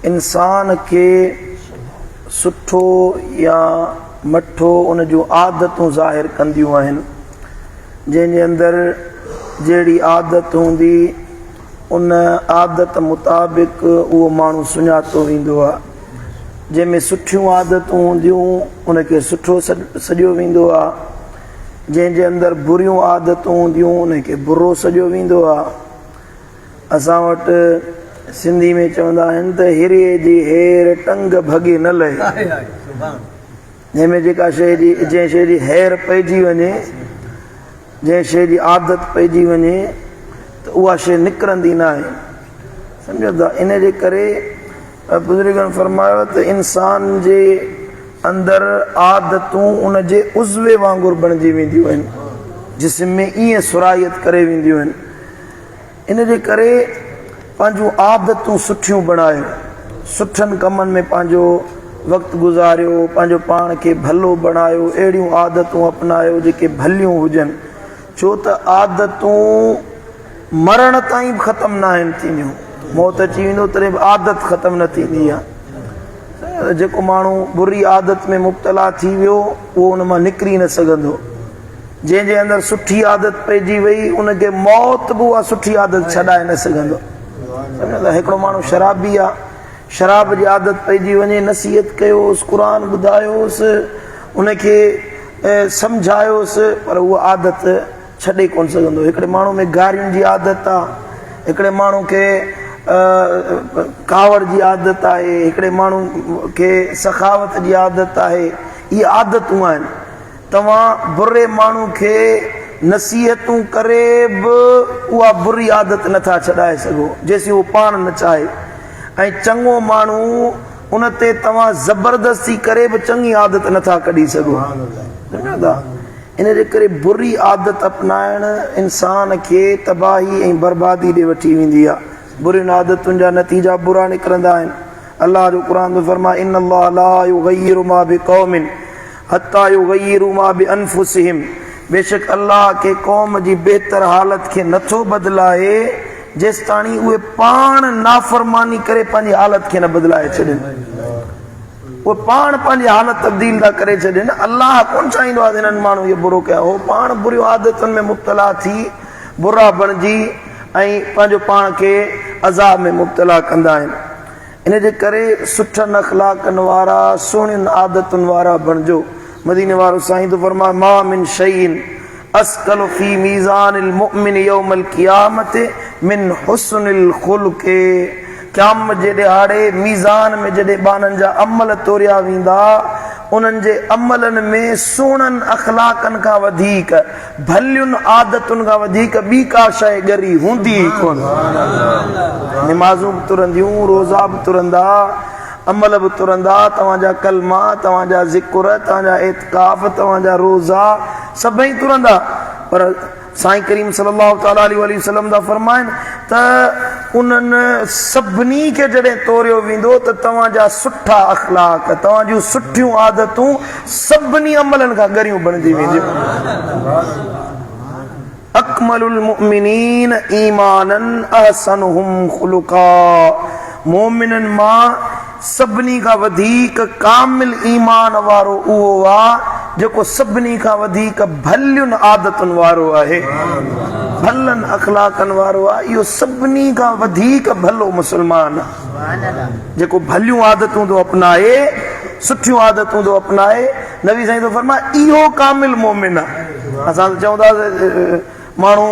انسان کي سٺو يا مٺو ان جون عادتون ظاهر ڪنديون آهن. جنهن جي اندر جهڙي عادت هوندي ان عادت مطابق اهو ماڻهو سڃاتو ويندو آهي. جنهن ۾ سٺيون عادتون هونديون ان کي سٺو سڏيو ويندو آهي. جنهن جي اندر بريون عادتون هونديون ان کي برو سڏيو ويندو آهي. اسان وٽ سنڌي ۾ چوندا آهن ته هيري جي هير ٽنگ ڀڳي نه لهي. جنهن ۾ جيڪا شيء جي جنهن شيء جي هير پئجي وڃي، جنهن شيء جي عادت پئجي وڃي ته اها شيء نڪرندي ناهي. سمجهو ٿا؟ ان جي ڪري بزرگن فرمايو ته انسان جي اندر عادتون ان جي عضوي وانگر بڻجي وينديون آهن، جسم ۾ ائين سرائيت ڪري وينديون آهن. ان جي ڪري پنهنجون عادتون سٺيون بڻايو، سٺن ڪمن ۾ پنهنجو وقت گذاريو، پنهنجو پاڻ کي ڀلو بڻايو، اهڙيون عادتون اپنايو جيڪي ڀليون هجن، ڇو ته عادتون مرڻ تائين به ختم ناهن ٿينديون، موت اچي ويندو تڏهن به عادت ختم نه ٿيندي آهي. جيڪو ماڻهو بري عادت ۾ مبتلا ٿي ويو اهو ان مان نڪري نه سگهندو. جنهن جي اندر سٺي عادت پئجي وئي ان کي موت به اها سٺي عادت ڇڏائي نه سگهندو. سمجهو ته هڪڙو ماڻهو شرابي آ، شراب جي عادت پئجي وڃي، نصيحت ڪيوس، قرآن ٻڌايوس، ان کي سمجهايوس، پر اها عادت ڇڏي ڪونه سگهندو. هڪڙي ماڻهو ۾ گارين جي عادت آ، هڪڙي ماڻهو کي ڪاوڙ جي عادت آهي، هڪڙي ماڻهو کي سخاوت جي عادت آهي، اهي عادتون آهن. توهان بري ماڻهو کي نصيحتون ڪري به اها بري عادت نه ٿا ڇڏائي سگهو جيسين هو پاڻ نه چاهي ۽ چڱو ماڻهو ان تي توهان زبردستي ڪري به چڱي عادت نه ٿا ڪڍي سگهو. سمجهو ٿا؟ ان جي ڪري بري عادت اپنائڻ انسان کي تباهي ۽ بربادي ڏي وٺي ويندي آهي. برين عادتن جا نتيجا برا نڪرندا آهن. الله جو قرآن ٿو فرمائي ان الله لا يغير ما بقوم حتي يغيروا ما بانفسهم بيشڪ الله ڪنهن قوم جي بهتر حالت کي نٿو بدلائي جيستاڻي اهي پاڻ نافرماني ڪري پنهنجي حالت کي نه بدلائي ڇڏين. اهي پاڻ پنهنجي حالت تبديل ٿا ڪري ڇڏين. الله ڪونه چاهيندو آهي ته هنن ماڻهن اهو برو ڪيو. هو پاڻ بريون عادتن ۾ مبتلا ٿي برا بڻجي ۽ پنهنجو پاڻ کي عذاب ۾ مبتلا ڪندا آهن. ان جي ڪري سٺن اخلاقن وارا، سهڻين عادتن وارا بڻجو. مديني وارو سائين ٿو فرمائي، ما من شيء اثقل في ميزان المؤمن يوم القيامة من حسن الخلق قيامت جي ڏهاڙي ميزان ۾ جڏهن ٻانهن جا عمل توريا ويندا، انهن جي عملن ۾ سهڻن اخلاقن کان وڌيڪ ڀلين عادتن کان وڌيڪ ٻي ڪا شيء ڳري هوندي ئي ڪونه. نمازون به ترنديون، روزا به ترندا، عمل به ترندا، توهان جا ڪلما، توهان جا ذڪر، توهان جا اعتڪاف، توهان جا روزا سڀئي ترندا پر سائين ڪريم صلي الله تعالٰي عليه واٰله وسلم ٿا فرمائن ته انهن سڀني کي جڏهن توريو ويندو ته توهان جا سٺا اخلاق، توهان جون سٺيون عادتون سڀني عملن کان ڳريون بڻجي وينديون. اڪمل المؤمنين ايمانا احسنهم خلقا مؤمنن مان سڀني کان وڌيڪ ڪامل ايمان وارو اهو آ جيڪو سڀني کان وڌيڪ ڀلين عادتن وارو آهي، ڀلن اخلاقن وارو آ، اهو سڀني کان وڌيڪ ڀلو مسلمان آ. جيڪو ڀليون عادتون ٿو اپنائي، سٺيون عادتون ٿو اپنائي، نبي سائين ٿو فرمائي اهو ڪامل مومن آ. اسان ته چئون ٿا ماڻهو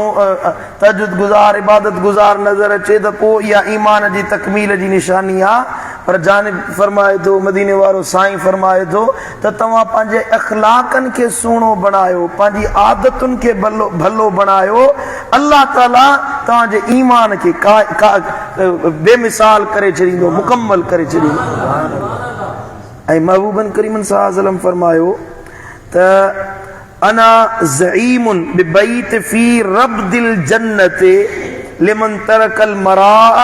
تهجد گذار، عبادت گذار نظر اچي ته پوء اها ايمان جي تڪميل جي نشاني آ، پر جانب فرمائي ٿو، مديني وارو سائين فرمائي ٿو ته توهان پنهنجي اخلاقن کي سهڻو بڻايو، پنهنجي عادتن کي ڀلو بڻايو، الله تعاليٰ توهان جي ايمان کي بي مثال ڪري ڇڏيندو، مڪمل ڪري ڇڏيندو. ۽ محبوبن ڪريمن صلي الله عليه وسلم فرمايو ته انا زعيم ببيت في ربد الجنة لمن ترک المراء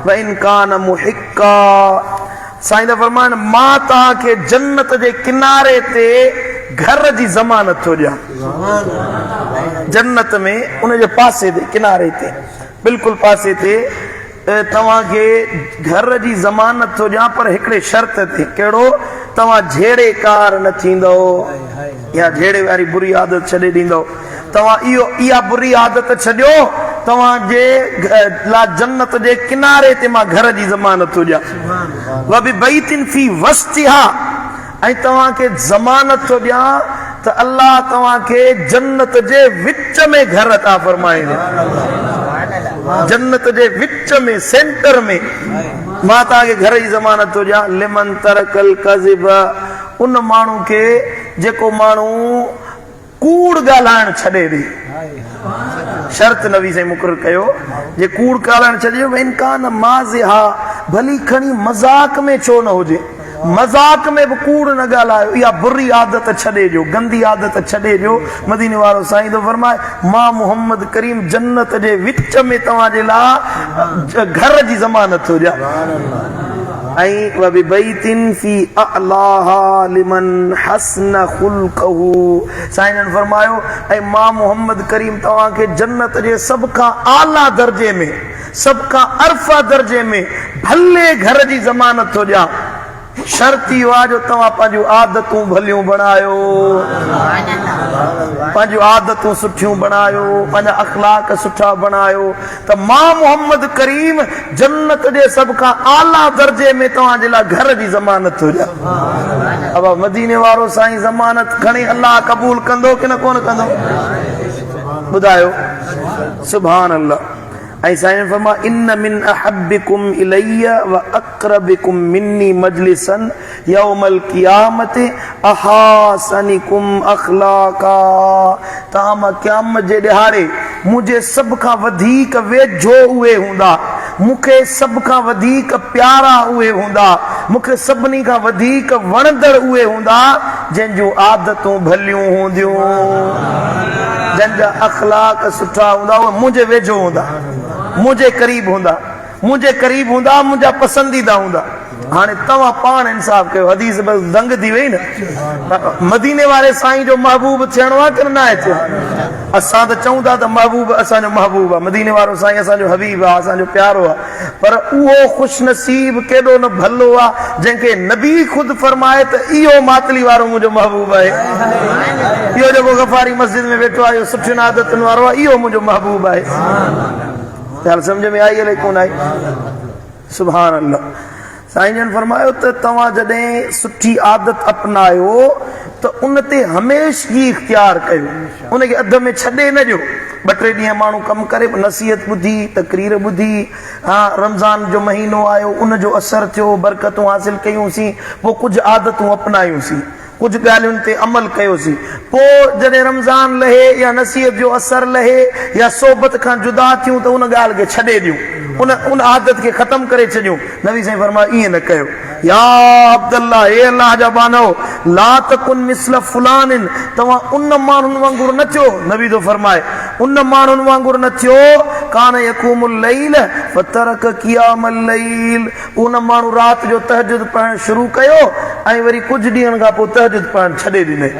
وان ڪان محقا سائين ٿا فرمائن مان توهان کي جنت جي ڪناري تي گهر جي ضمانت ٿو ڏيان جنت ۾ ان جي پاسي تي ڪناري تي بلڪل پاسي تي. توهان کي گهر جي ضمانت ٿو ڏيان پر هڪڙي شرط تي، ڪهڙو؟ توهان جهيڙيڪار نه ٿيندؤ، اها جهيڙي واري بري عادت ڇڏي ڏيندؤ. توهان اهو اها بري عادت ڇڏيو، توهان جي لاء جنت جي ڪناري تي مان گهر جي ضمانت ٿو ڏيان. وببيت في وسطها ۽ توهان کي ضمانت ٿو ڏيان ته الله توهان کي جنت جي وچ ۾ گهر عطا فرمائيندو. جنت جي وچ ۾ سينٽر ۾ مان توهان کي گهر جي ضمانت ٿو ڏيان. لمن ترڪ الڪذب ان ماڻهو کي جيڪو ماڻهو ڪوڙ ڳالهائڻ ڇڏي ڏي. شرط نبي سائين مقرر ڪيو جي ڪوڙ ڳالهائڻ ڇڏي ڏي وان ڪان مازحا ڀلي کڻي مذاق ۾ ڇو نه هجي مذاق ۾ به ڪوڙ نه ڳالهايو اها بري عادت ڇڏي ڏيو گندي عادت ڇڏي ڏيو مديني وارو سائين ٿو فرمائي مان محمد ڪريم جنت جي وچ ۾ توهان جي لاء گهر جي ضمانت ٿو ڏيان. ۽ وببيت في اعلاها لمن حسن خلقه سائين جن فرمايو ۽ مان محمد ڪريم توهان کي جنت جي سڀ کان اعليٰ درجي ۾ سڀ کان ارفع درجي ۾ ڀلي گهر جي ضمانت ٿو ڏيان شرط اهو آهي جو توهان پنهنجون عادتون ڀليون بڻايو، پنهنجون عادتون سٺيون بڻايو، پنهنجا اخلاق سٺا بڻايو ته مان محمد ڪريم جنت جي سڀ کان اعليٰ درجي ۾ توهان جي لاء گهر جي ضمانت ٿو ڏيان. ابا مديني وارو سائين ضمانت کڻي الله قبول ڪندو ڪي نه ڪونه ڪندو؟ ٻڌايو. سبحان الله. ۽ سائين فرمايو ان من احبکم الي واقربکم مني مجلسا يوم القيامت احاسنکم اخلاقا توهان مان قيامت جي ڏهاڙي منهنجي سڀ کان وڌيڪ ويجهو اهي هوندا، مون کي سڀ کان وڌيڪ پيارا اهي هوندا، مون کي سڀني کان وڌيڪ وڻندڙ اهي هوندا جن جون عادتون ڀليون هونديون، جن جا اخلاق سٺا هوندا، اهي منهنجي ويجهو هوندا، منهنجي قريب هوندا، منهنجي قريب هوندا، منهنجا پسنديده هوندا. هاڻي توهان پاڻ انصاف ڪيو، حديث بس دنگ ٿي وئي نه. مديني واري سائين جو محبوب ٿيڻو آهي ڪي ناهي ٿيڻو؟ اسان ته چئون ٿا ته محبوب اسان جو محبوب آهي، مديني وارو سائين اسان جو حبيب آهي، اسان جو پيارو آهي، پر اهو خوش نصيب ڪيڏو نه ڀلو آهي جنهن کي نبي خود فرمائي ته اهو ماتلي وارو منهنجو محبوب آهي، اهو جيڪو غفاري مسجد ۾ ويٺو آهي، اهو سٺين عادتن وارو آهي، اهو منهنجو محبوب آهي. ڳالهه سمجهه ۾ آئي الائي ڪونه آئي؟ سبحان الله سائين جن فرمايو ته توهان جڏهن سٺي عادت اپنايو ته ان تي هميشگي اختيار ڪيو ان کي اڌ ۾ ڇڏي نه ڏيو ٻه ٽي ڏينهن ماڻهو ڪم ڪري نصيحت ٻڌي تقرير ٻڌي ها رمضان جو مهينو آيو ان جو اثر ٿيو برڪتون حاصل ڪيونسين پوء ڪجهه عادتون اپنايونسين ڪجهه ڳالهين تي عمل ڪيوسين. پوء جڏهن رمضان لهي يا نصيحت جو اثر لهي يا صحبت کان جدا ٿيون ته ان ڳالهه کي ڇڏي ڏيون، ان ان عادت کي ختم ڪري ڇڏيون. نبي سائين فرمايو ائين نه ڪيو. يا عبدالله، اي الله جا ٻانهؤ، لا تڪن مثل فلان، توهان ان ماڻهن وانگر نه ٿيو، نبي ٿو فرمائي، ان ماڻهن وانگر نه ٿيو، ڪان يقوم الليل فترڪ قيام الليل، ان ماڻهو رات جو تهجد پڙهڻ شروع ڪيو ۽ وري ڪجهه ڏينهن کان پوء تهجد پڙهڻ ڇڏي ڏنائين.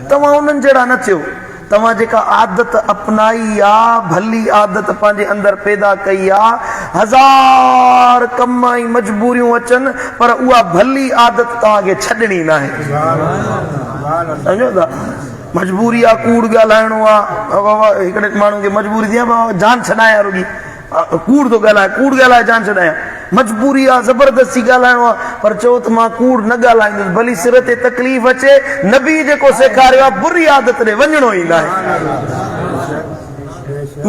توهان انهن جهڙا نه ٿيو. توهان جيڪا عادت اپنائي آ، ڀلي عادت پنهنجي اندر پيدا ڪئي آ، هزار ڪم ۽ مجبوريون اچن پر اها ڀلي عادت توهان کي ڇڏڻي ناهي. سمجهو ٿا؟ مجبوري آ ڪوڙ ڳالهائڻو آ، هڪڙي ماڻهو کي مجبوري ٿي آ جان ڇڏايان رڳي. ڪوڙ ٿو ڳالهائي، ڪوڙ ڳالهائي جان ڇڏايان. مجبوري آ، زبردستي ڳالهائڻو آ، پر چئو ته مان ڪوڙ نه ڳالهائيندس، ڀلي سر تي تڪليف اچي، نبي جيڪو سيکاريو آ، بري عادت ڏي وڃڻو ئي ناهي.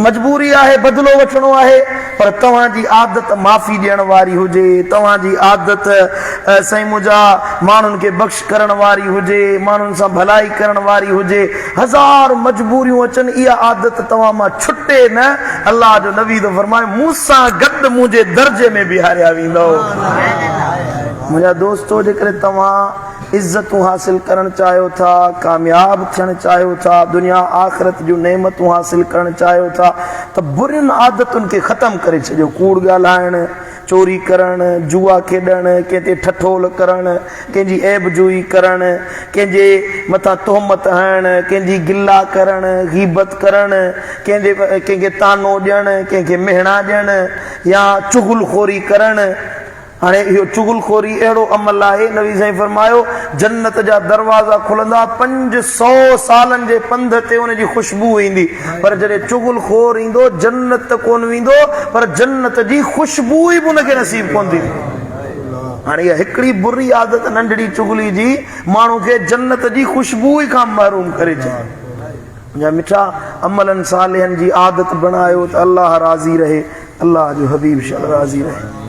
مجبوري آهي، بدلو وٺڻو آهي، پر توهان جي عادت معافي ڏيڻ واري هجي، توهان جي عادت سائين منهنجا ماڻهن کي بخش ڪرڻ واري هجي، ماڻهن سان ڀلائي ڪرڻ واري هجي، هزار مجبوريون اچن، اها عادت توهان مان ڇٽي نه، الله جو نبي ٿو فرمائي، مون سان گڏ منهنجي درجي ۾ بيهاريا ويندؤ. منهنجا دوستو جيڪڏهن توهان عزتون حاصل ڪرڻ چاهيو ٿا، ڪامياب ٿيڻ چاهيو ٿا، دنيا آخرت جون نعمتون حاصل ڪرڻ چاهيو ٿا ته برين عادتن کي ختم ڪري ڇڏيو، ڪوڙ ڳالهائڻ، چوري ڪرڻ، جوا کيڏڻ، ڪنهن تي ٺٺول ڪرڻ، ڪنهن جي عيب جوئي ڪرڻ، ڪنهن جي مٿان تهمت هڻڻ، ڪنهن جي گلا ڪرڻ، غيبت ڪرڻ، ڪنهن جي ڪنهن کي طعنو ڏيڻ، ڪنهن کي مهڻا ڏيڻ يا چغل خوري ڪرڻ. هاڻي اهو چغل خوري اهڙو عمل آهي، نبي سائين فرمايو، جنت جا دروازا کلندا، 500 سالن جي پنڌ تي ان جي خوشبو ايندي، پر جڏهن چغل خور ايندو، جنت ته ڪونه ويندو، پر جنت جي خوشبو ئي به ان کي نصيب ڪونه ٿيندي. هاڻي اها هڪڙي بري عادت ننڍڙي چغلي جي ماڻهو کي جنت جي خوشبو ئي کان محروم ڪري ڇڏي. منهنجا مٺا، عملن صالحن جي عادت بڻايو ته الله راضي رهي، الله جو حبيب شل راضي رهي.